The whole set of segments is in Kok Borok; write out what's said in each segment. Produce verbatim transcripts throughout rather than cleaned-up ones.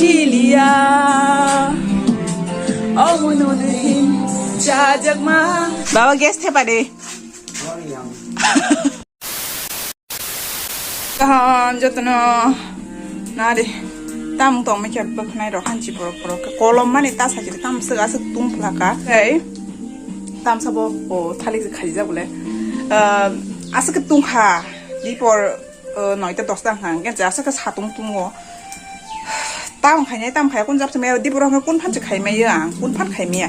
Kilia. Omo nodin chajakma. Baba, gas thepa de. Kaham jotono. Nari. Tam tong me kya baknai rok hanchi borok borok. Kolom mani ta sajiri tam sega seg tung phlaka. Hey. Tam sabo o thalik khaijak bole. Ah, aswk tungkha. Dipor, ah, noita dosta hwnkha hwnkhe je aswk satung tungo. Tam khainai, tam khai kun jabsa maya, dipor hwnkhe kun phan se khai maya ang, kun phan khai maya.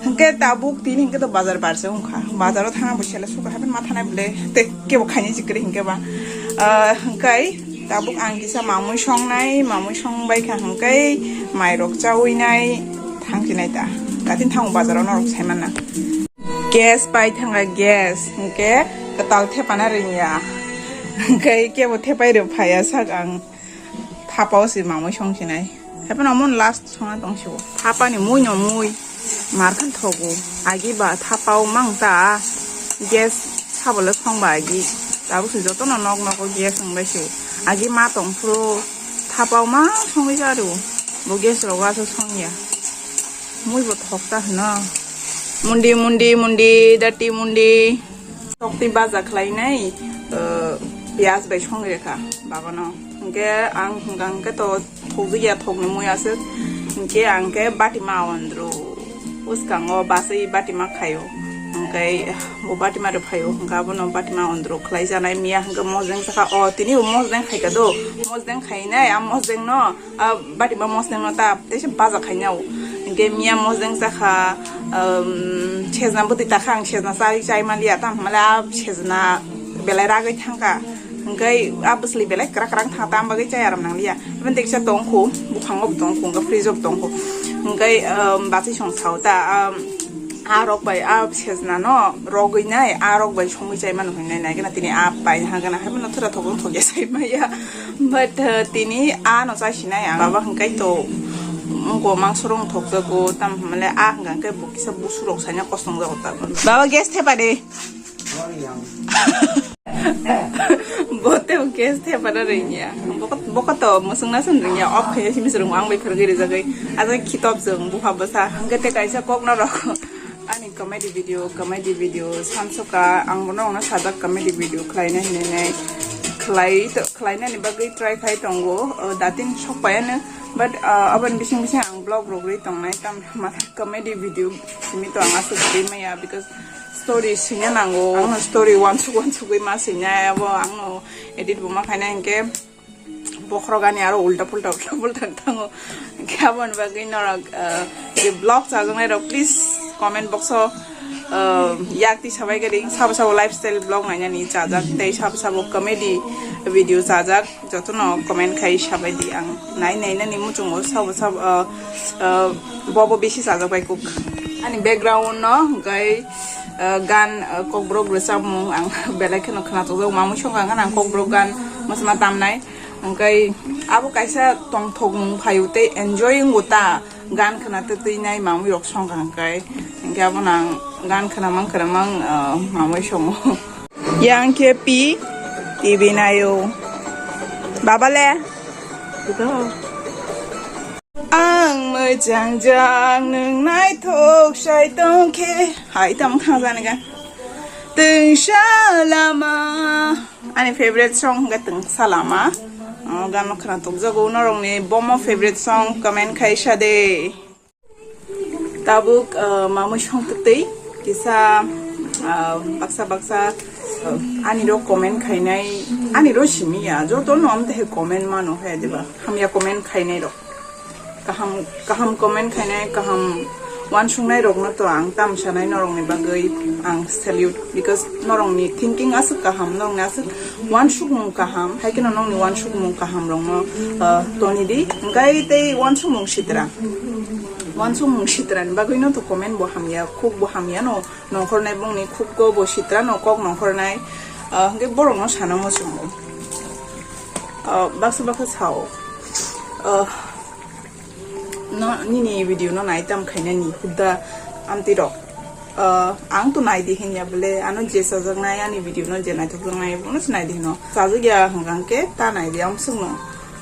Hwnkhe tabuk tini hwnkhe to bazar bar se wngkha. Bazaro thangna bo sele suka hapen ma thanai bole. Te kebo khaini sikri hwnkhe ba. Ah, hwnkhe tabuk ang kisa mamui songnai, mamui songbai kha hwnkhe mai rok chaui nai thangsinai ta. Datin thango bazaro norok sai manna. Gas pai thanga gas, hwnkhe kwtal thepana ringya. Hwnkhe kebo thepai rw phaiya sak ang thapao se mamui songsinai. Haphano omo last songna tongsigo. Thapani mui no mui mar khan thogo. Agi ba thapao mang ta gas sabole songba agi. Tabuk se jotono nok nogo gas wngbai se. Agi ma tong phuru thapao ma songwi jaru. Bo gas rogo aswk songya. Mui bo thokta hwno. Mundi, mundi, mundi, dati mundi. Tokti baja khlainai, uh, piyaj bai songwi rekha babano. Hwnkhe ang hwnkha hwnkhe to thokjagya thokni mui aswk. Hwnkhe ang khe batima ondro. Bwskango baswi batima khaio. Hwnkhe bo batima rw phaio. Hwnkhe abono batima ondro khlai janai miya hwnkhe mojeng sakha. O tini bo mojeng khaika do. Mojeng khainai a mojeng no. Ah, bati ma mosneng no ta teisa baja khaina o. Hingke miya mosneng sakha, um, sejna bwtwi takha ang sejna chai, chai manliya tam hamle a sejna belai ragwi thangkha. Hingke a bwsli belai kwrak kwrak thang tam bagwi chai aram nangliya. Iben teksa tongkhu, buphango bo tongkhu, hingke fridge o bo tongkhu. Hingke, um, bachwi song sao ta, um, a rok bai a sejna no rogwi nai, a rok bai songwi chai mano hinwi nai gana tini a pai ha gana hai mano thura thokong thokya sai maya. But, uh, tini a no chai sinai ang. Baba hingkai to, mm, go mangso rong thok jago, tam hwnmale a hingka hingke bo kisa busu rok saina kosong jago ta. Baba gas thepa de. Bote gas thepa na ringya. Boko, boko to musung na sun ringya. Off khaya simi surung ang bai phirgi rijagai. Aja khitop jeng buha basa. Hingke te kaisa kok na rok. Ani comedy video, comedy video, samsoka, ang bono ono sajak comedy video khlaina hinwi nai khlai to, khlainani bagwi try khai tongo, o, datin sok paiano, but, ah, aboni bising bising ang vlog rogwi tongnai, tam ma comedy video simi to ang aswk twi maya, because story swina nango, ang story wansuk wansugwi ma swinai, abo ang edit bo ma khaina hinkhe, bokhorok ani aro ulta pulta, ulta pulta thango. Khe aboni bagwi norok, ah, je vlog chajaknai rok, please comment box o, ah, yak twi sabai gari. Sabo sabo lifestyle vlog nainani chajak, tei sabo sabo comedy video chajak. Jotono comment khai sabai di, ang nai nai nani muchungo sabo sabo, ah, ah, bobo bisi chajak bai kuk. Ani background no hwnkhe, ah, gan, ah, kokborok rwchapmung ang belai kheno khwnathokjak, mamui songkha ang kokborok gan mwsma tamnai. Hingkai abo kaisa tongthokmung phaio tei enjoy wngo ta, gan khwna twtwi nai mamui rok songkha hingkai. Hingke abo nang gan khwna mang khwna mang, ah, mamui songo. Yang khe pi T V naio. Baba le? Ang mwchang jang nwng naithok sai tong khe. Hai tamo khangjani ga. Twngsa lama. Ani favorite song hwnkhe Twngsa Lama. O gano khwna tokjago norokni bomo favorite song comment khai sa de. Tabuk, ah, mamui song twtwi kisa, ah, baksa baksa, ah, ani rok comment khainai, ani rok simi ya, joto no amte he comment mano he diba, hamya comment khainai rok. Kaham, kaham comment khainai, kaham wansuknai rokno to ang tam sanai norokni bagwi ang salute, because norokni thinking aswk kaham, norokni aswk wansukmung kaham, hai kheno norokni wansukmung kaham rokno, uh, toni di. Hingkai tei wansukmung sitra, wansukmung sitrani bagwino to comment bo hamya, khuk bo hamya no nongkhornai bongni khuk go bo sitra no kok nongkhornai, uh, hingke borokno sana muchungo, uh, baksa baksa sao, uh, No, nini video no nai tam khainani huda amtwi rok. Ah, ang to nai di hinya bole, ano je chajaknai ani video no je naithok jaknai bono se nai di hino. Chajak ya hwnkha hwnkhe ta nai di amswk no.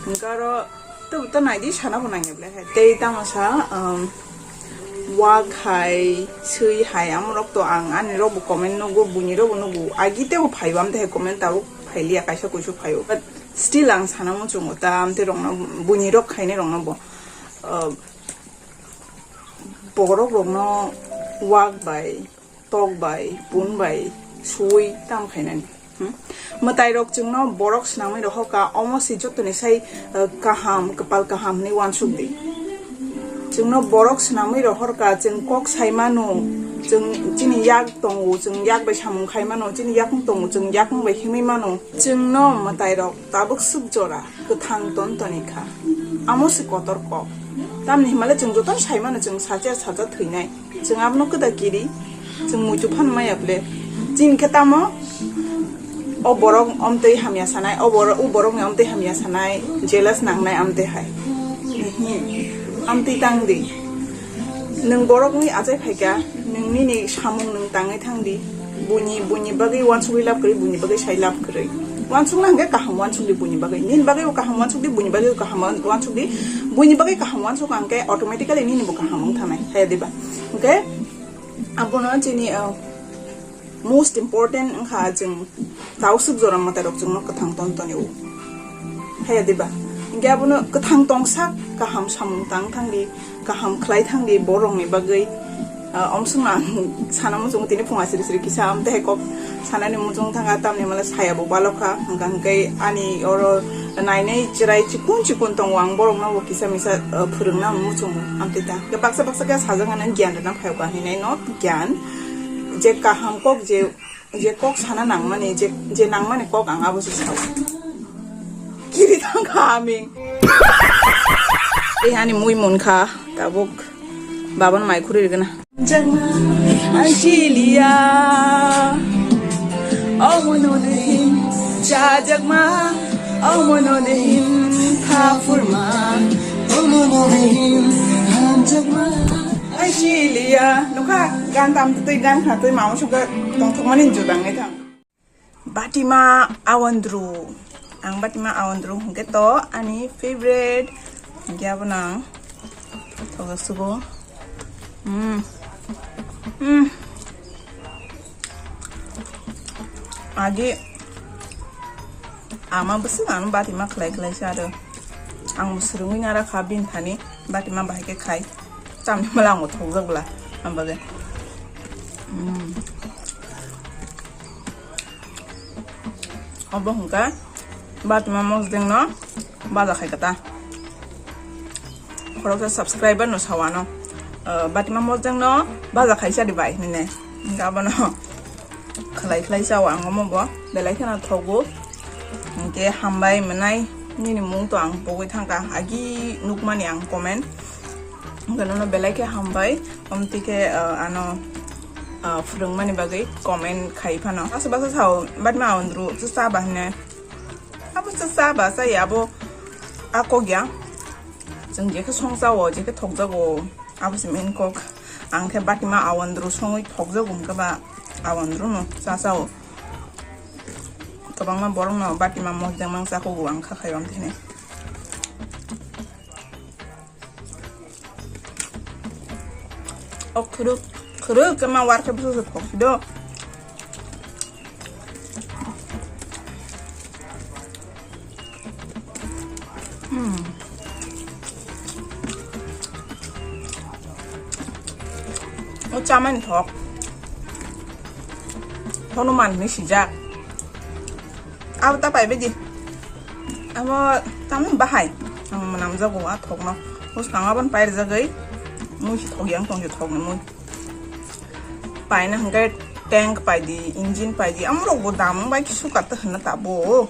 Hwnkhe aro To, to naidi sana bo nangya ble hai. Tei tamo sa, um, wak hai, sui hai, amo rok to ang ani rok bo comment nugo, buini rok bo nugo. Agi tebo phaibo, amte hai comment tabuk phailiya, kaisa kuisu phaio. But still ang sana muchungo ta, amte rokno, buini rok khaini rokno bo, uh, borok rokno wak bai, tok bai, bun bai, sui tam khainani. Hmm? Mwtai rok chwngno borok swnamwi rohorka, omo se jotoni sai, uh, kaham, kwpal kaham hinwi uansuk di. Chwngno borok swnamwi rohorka, chwng kok sai mano, chwng chini yak tongo, chwng yak bai samung khai mano, chini yakung tongo, chwng yakung bai himwi mano. Chwngno mwtai rok tabuk swk jora kwthang ton toni kha. Amo se kotor kok. Tamni himale chwng jotono sai mano, chwng sacha sacha thwinai. Chwng abono kwda kiri, chwng muitu phan maya ble. Chini khe tamo, o borok omtwi hamya sanai, o borok, o borokni omtwi hamya sanai, jealous nangnai amtwi hai. Ehe, amtwi tang di. Nwng borokni achai phaikha, nwng nini samung nwng tangwi thang di. Buini, buini bagwi uansugwi lab kwrwi, buini bagwi sai lab kwrwi. Uansukna hwnkhe kaham uansuk di buini bagwi. Nini bagwi bo kaham uansuk di, buini bagwi bo kaham uan-, uansuk di. Buini bagwi kaham uansuk hwnkhe automatically nini bo kaham wng thangnai. Haya diba? Hwnkhe abono chini, uh, most important wngkha chwng tausuk jora mwtai rok chwngno kwthang ton toni o. Haya diba? Hwnkhe abono kwthang tongsak kaham samung tang thang di. Kaham khlai thang di borokni bagwi. Ah, omswkno ang sana muchungo tini phunga siri siri kisa amtwi hai kok sanani muchung thangkha, tamni mala saya bo balokha, hwnkha hwnkhe ani oro nainai chwrai chikun chikun tongo, ang borokno bo kisa misa, ah, phwrwngna muchungo amtwi ta. Hwnkhe baksa baksa khe sajak nani giyan rwna phaiokha hinwi no giyan je kaham kok je Je kok sana nangmani, je, je nangmani kok ang abo se sao. Kiri thangkha aming. Tei ani mui munkha, tabuk babano mai khuri rigana. Jangma, Aisiliya, omo no de hin, jajakma, omo no de hin, khapurma, omo no de hin, hamjakma. Aisiliya, nukha, gan tam twi gan khna twi mama sugha tongthokmani judangwi thang. Batima awandru. Ang batima awandru hwnkhe to ani favorite. Hwnkhe abono ang thogo sugo. Mm. Mm. Agi ama bwswk ano batima khlai khlai sa aro. Ang bo swrwngwi nara kha bini thani batima bahai khe khai. Tamni mala ang bo thokjak bwla, ang bagwi. Mm. Obo hwnkhe batima mosdeng no baja khai kata. Khoroksa subscriber no sawano, uh, batima mosdeng no baja khai chadi bai hinwi ne. Hwnkhe abono khlai khlai chao ang omo bo. Belai kheno thogo. Hwnkhe hambai mwnai nini mung to ang pogwi thangkha. Agi nukmani ang comment. Hwnkhe nono belai khe hambai, omtwi khe, uh, ano, uh, phwrwngmani bagwi comment khai phano. Asa basa sao, batima awandru, chwsa ba hwnwi. Abo chwsa ba chaya, abo a kok ya. Chwng je khe song chao, je khe thok jago, abo se main kok. Ang khe batima awandru songwi thok jago, hwnkhe ba awandru no cha chao. Kwbangma borok no batima mosdeng mang cha kugo ang kha khai omtwi hwnwi. O khuruk, khuruk khe ma war khe bwswk se thok si do. Hmm. O chamani thok. Honuman hinwi sijak. Abo ta paibai di. Abo tamni bahai. Ang mwnamjago a thokno. Bwskang aboni pairjagwi mui si thok yang tong si thokni mui. Paina hwnkhe tank paidi, engine paidi. Amorok bo dam wng bai kisu kata hwnna tabo.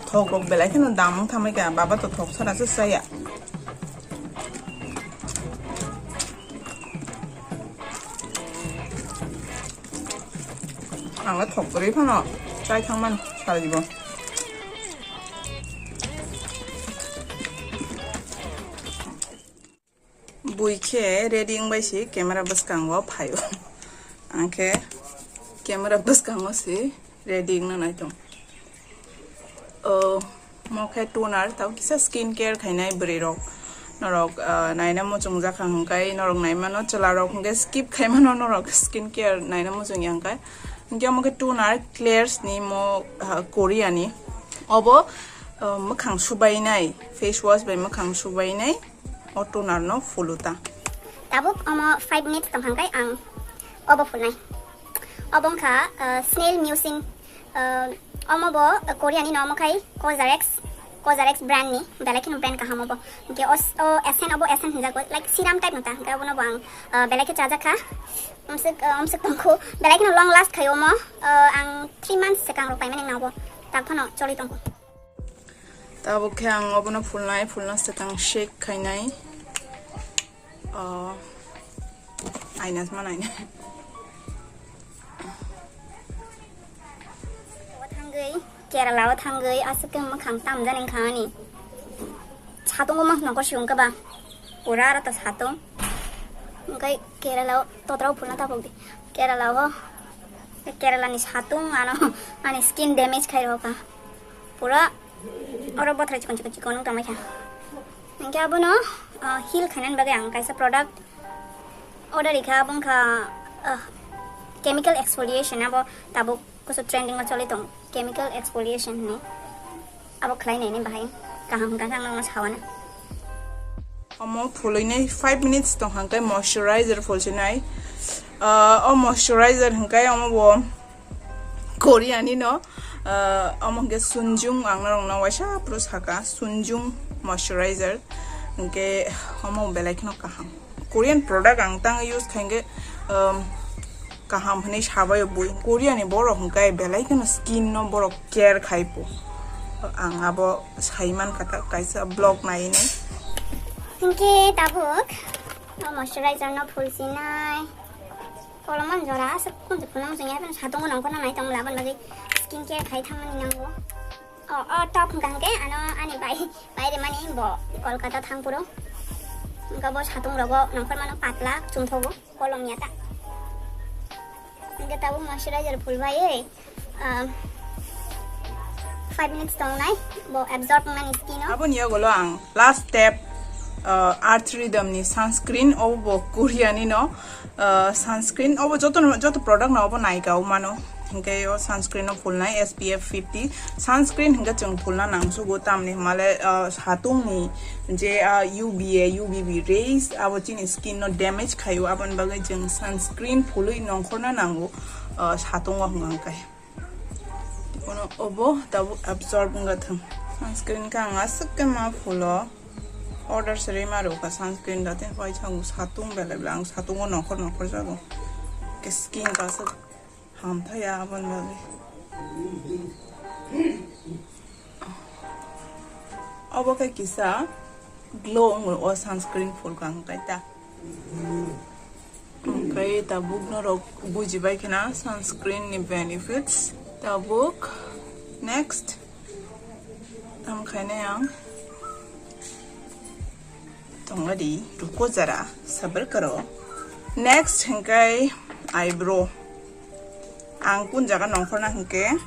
Thok rok belai kheno dam wng thamai kha. Baba to thok sara se chaya. Ang le thok kwrwi phano chai thangmani saribo. Bui khe ready wngbai se camera bwskango phaio. Ang khe camera bwskango se ready wngna nai tong. O. Omo khe toner, tabo kisa skin care khainai bwrwi rok. Norok, ah, naina muchung jakha hwnkhe, norok naimano chwla rok hwnkhe skip khaimano norok skin care naina muchung ya hwnkhe. Hwnkhe omo khe toner Claire's ni mo, ah, Korea ni. Obo, ah, mwkhang subainai, face wash bai mwkhang subainai, o toner no phulu ta. Tabuk omo five minutes tong hwnkhe ang obo phulnai. Obo wngkha, ah, Snail Mucin, ah, omo bo, ah, Korea ni no, omo khai Cosrx, Cosrx brand ni, belai kheno brand kaham obo. Hwnkhe o s-, o Essence, obo Essence hinjago, like serum type no ta, hwnkhe obono bo ang, ah, belai khe chajak kha. Omswk, ah, omswk tongkhu, belai kheno long last khai omo, ah, ang three months swkang rok paimani wngna obo, tak phano choli tongkhu. Tabuk khe ang obono phulnai, phulna swkang shake khainai. Oh, aina sma naina. O thangwi, Kerala o thangwi, aswk khe mwkhang tamjani wngkha ani. Satung o ma nokor si wngkha ba. Pura aro ta satung. Wngkha Kerala o totra o phulna tabuk di. Kerala o, Kerala ni satung ano, ani skin damage khai rokha. Pura oro bothrai chikon chikon chikon wng tongmai kha. Hingke abono, ah, heal khainani bagwi ang kaisa product order rikha, abo wngkha, ah, chemical exfoliation, abo tabuk kusu trending o choli tong, chemical exfoliation hinwi. Abo khlai naini bahai kaham hwnkha khe ang nono sawana. Omo phulwini five minutes tong hwnkhe moisturizer phulsinai. Ah, o moisturizer hwnkhe omo bo Koreani no, ah, omo hwnkhe Sunjung, ang norokno waisa phuru saka, Sunjung moisturizer, hwnkhe omo belai kheno kaham. Korean product ang tang use khainge, um, kaham hinwi sabaio bui. Koreani borok hwnkhe belai kheno skin no borok care khai po. Ang abo saiman kha ta kaisa vlog nai hinwi. Hwnkhe tabuk o moisturizer no phulsinai. Kolomon jora aswk kunju phulung jeng ya, satung nongkhorna nai tong labon bagwi skin care khai thangmani nango. O, o top hwnkha hwnkhe ano ani bai, bai rimani bo Kolkata thang phuru. Hwnkha bo satung rogo nongkhor mano patla chumthogo kolom ya ta. Hwnkhe tabuk moisturizer phul bai, ah, five minutes tongnai bo absorb wngnani skin o. Aboni yagulo ang last step, ah, Earth Rhythm ni sunscreen, obo bo Koreani no, ah, sunscreen, obo joto, joto product no obo naika o mano. Hingke o sunscreen no phulnai S P F fifty. Sunscreen hingke chwng phulna nangsugo, tamni hwnmale, ah, satungni je, ah, U V A, U V B rays, abo chini skin no damage khaio, aboni bagwi chwng sunscreen phulwi nongkhorna nango, ah, satungo hwnka hwnkhe. Bono obo tabuk absorb wngkha thwng. Sunscreen khe ang aswk khe ma phulo. Order se rwima rwkha sunscreen da tei waisa ang satung belai belai ang satungo nongkhor nongkhor jago. Khe skin kaisa hamthaya aboni bagwi. Obo khe kisa glow wngwi o sunscreen phulkha hwnkhe ta. Oke, tabuk norok bujibai khena sunscreen ni benefits. Tabuk next tam khainai ang. Tongadi, ruko jara, sabr karo. Next hingkai eyebrow. Ang kun jaga nongkhorna hingke.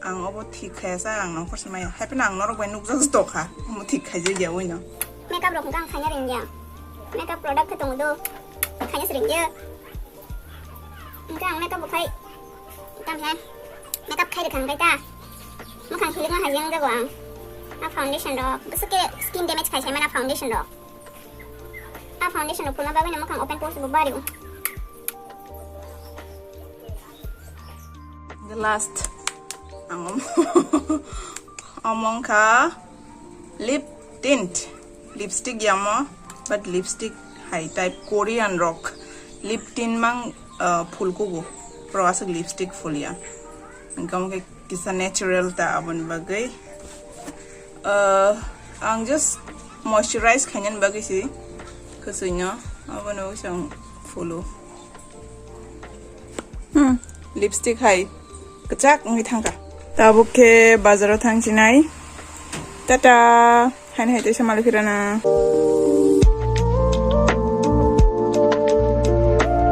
Ang obo thik khaya sa, ang nongkhor se maya. Happy na ang norok bai nukjak tokha. Omo thik khaijak ya oino. Makeup rok hwnkhe ang khaina ringya. Makeup product khe tongo do. Khaina se ringya. Hwnkhe ang makeup bo khai. Tam he. Makeup khai rwkha hwnkhe ta. Mwkhang hilikma hai yang jago ang. A foundation rok. Bwswk khe skin damage khai sai mana foundation rok. A foundation rok phulna bagwi no mwkhang open pores bo bari o. The last. Ang om-, omong kha lip tint. Lipstick yamo, but lipstick hai type Korean rok. Lip tint mang, uh, phulkugo. Pro aswk lipstick phulya. Engkam khe kisa natural ta aboni bagwi. Uh, ang just moisturize khainani bagwi si kwchwino, abono wisang phulu. Hmm, lipstick hai kwchak wngwi thangkha. Tabuk khe bazaro thangsinai. Tata, haino hai teisa malik phirana.